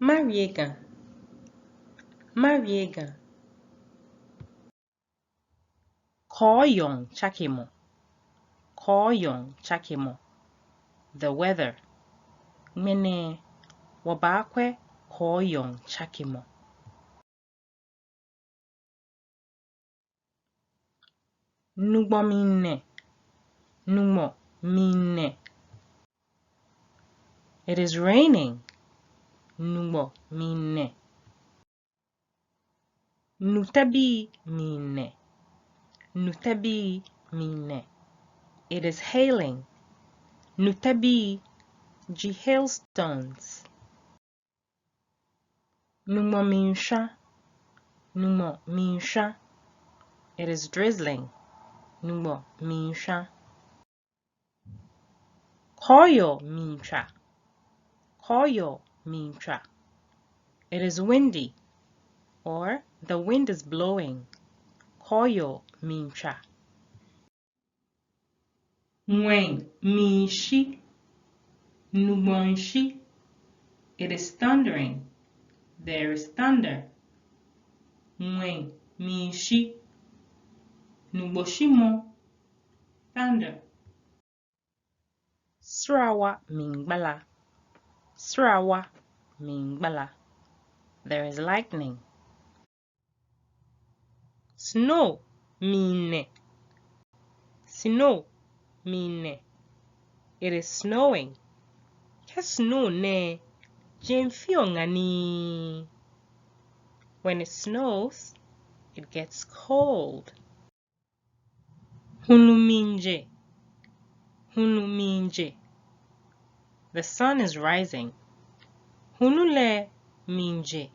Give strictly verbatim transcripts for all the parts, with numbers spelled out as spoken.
Mawie Ga. Mawie Ga. Kɔɔyɔɔŋ tsakemɔ. Kɔɔyɔɔŋ tsakemɔ. The weather. Ŋmɛnɛ wɔbaakwɛ kɔɔyɔɔŋ tsakemɔ. Nugbɔ miinɛ. Nugbɔ miinɛ. It is raining. Nugbɔ miinɛ. Nutɛbii miinɛ. Nutɛbii miinɛ. It is hailing. Nutɛbii ji hailstones. Nugbɔ miishwa. Nugbɔ miishwa. It is drizzling. Nugbɔ miishwa. Kɔɔyɔɔ miitswa. Kɔɔyɔɔ miitswa. It is windy, or the wind is blowing. Kɔɔyɔɔ miitswa. Ŋwɛi miishi. Nugbɔ miishi. It is thundering. There is thunder. Ŋwɛi miishi. Nugbɔ shimɔ. Thunder. Srawa miigbala. Srawa miigbala. There is lightning. Snow miinɛ. Snow miinɛ. It is snowing. Kɛ snow nɛ, jeŋ feɔ ŋanii. When it snows, it gets cold. Hulu miije. Hulu miije. The sun is rising. Hulu lɛ miije.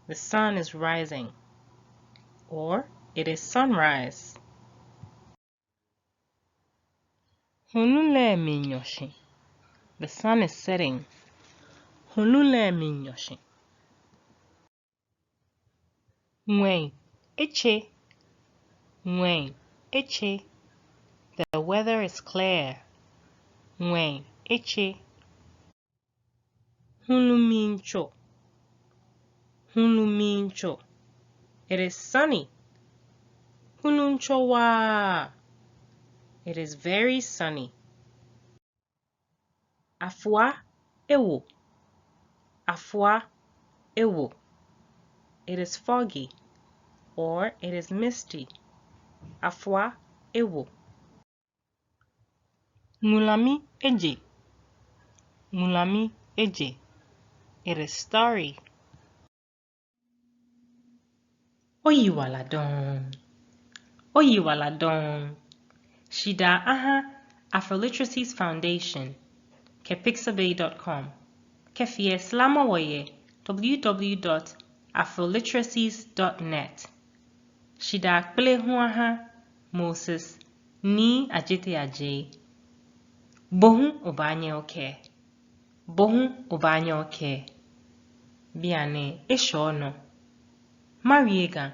The sun is rising. Or it is sunrise. Hulu lɛ miinyɔ shi. The sun is setting. Hulu lɛ miinyɔ shi. Ŋwɛi etse. Ŋwɛi etse. The weather is clear. Ŋwɛi etse. Hulu miitso. Hulu miitso. It is sunny. Hulu miitso waa. It is very sunny. Afua ewo. Afua ewo. It is foggy, or it is misty. Afua ewo. Ŋulami eje. Ŋulami eje. It is starry. Oyiwaladɔŋŋ. Oyiwaladɔŋŋ. Shidaa aha Afroliteracies Foundation kɛ pixabay dot com. Kɛfee slamɔ wɔ yɛ w w w dot afroliteracies dot net. Shidaa kpele hu aha Moses Nii Adjetey Adjei. Bo hu obaanyɛ okɛɛ. Bo hu obaanyɛ okɛɛ. Bianɛ eshɛ onɔ. Mawie Ga.